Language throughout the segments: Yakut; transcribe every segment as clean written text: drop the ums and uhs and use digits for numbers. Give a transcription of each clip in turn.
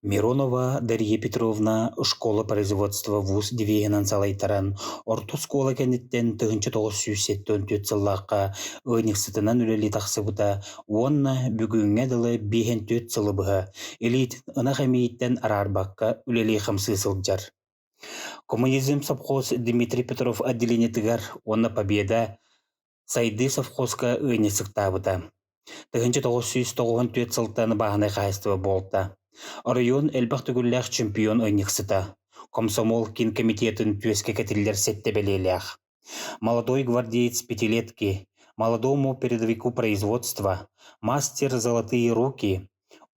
Миронова Дарья Петровна школа производства вуз девиһинэн салайтаран, орто оскуола кэнниттэн 1974 сыллаахха ыанньыксытынан үлэлии тахсыбыта уонна бүгүҥҥэ дылы 54 сылы быһа илиитин ынах эмиийиттэн араарбакка үлэлии-хамсыы сылдьар. Коммунизм сопхуос Дмитрий Петров отделениетыгар уонна Победа Сайдыы совхозка ыанньыксыктаабыта. 1994 сылтан бааһынай хаһаайыстыба буолта. Оройуон элбэх төгүллээх чемпион ыанньыксыта. Комсомол киин комитетын түөскэ кэтиллэр сэттэ бэлиэлээх. Молодой гвардеец пятилетки, молодому передовику производства, мастер золотые руки,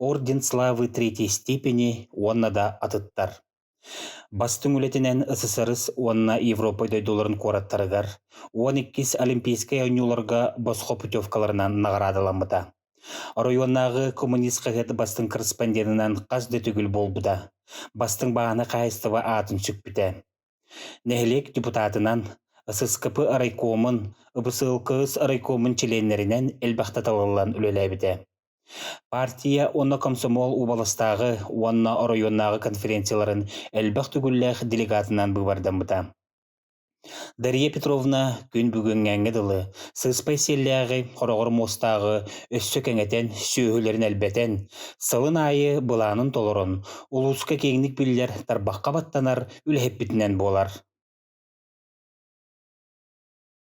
орден славы третьей степени уонна да атыттар. Бастыҥ үлэтинэн СССР уонна Европа дойдуларын куораттарыгар 12-ис Олимпийскай оонньууларга босхо путевкаларынан наҕараадаламмыта. Оройуоннааҕы коммунист хаһыат бастыҥ корреспонденынан хас да төгүл буолбута. Бастыҥ бааһынай хаһаайыстыба аатын сүкпүтэ. Нэһилиэк депутатынан, ССКП райкомун, ЫБСЛКС райкомун чилиэннэринэн элбэхтэ талыллан үлэлээбитэ. Партия уонна комсомол уобаластааҕы уонна оройуоннааҕы конференцияларын элбэх төгүллээх делегатынан быыбардаммыта. Дария Петровна күн бүгүҥҥээҥҥэ дылы сыспай сиэллээҕи, хороҕор муостааҕы өссө кэҥэтэн, сүөһүлэрин элбэтэн, сылын аайы былаанын толорон, улууска киэҥник биллэр тарбахха баттанар үлэһиппитинэн буолар.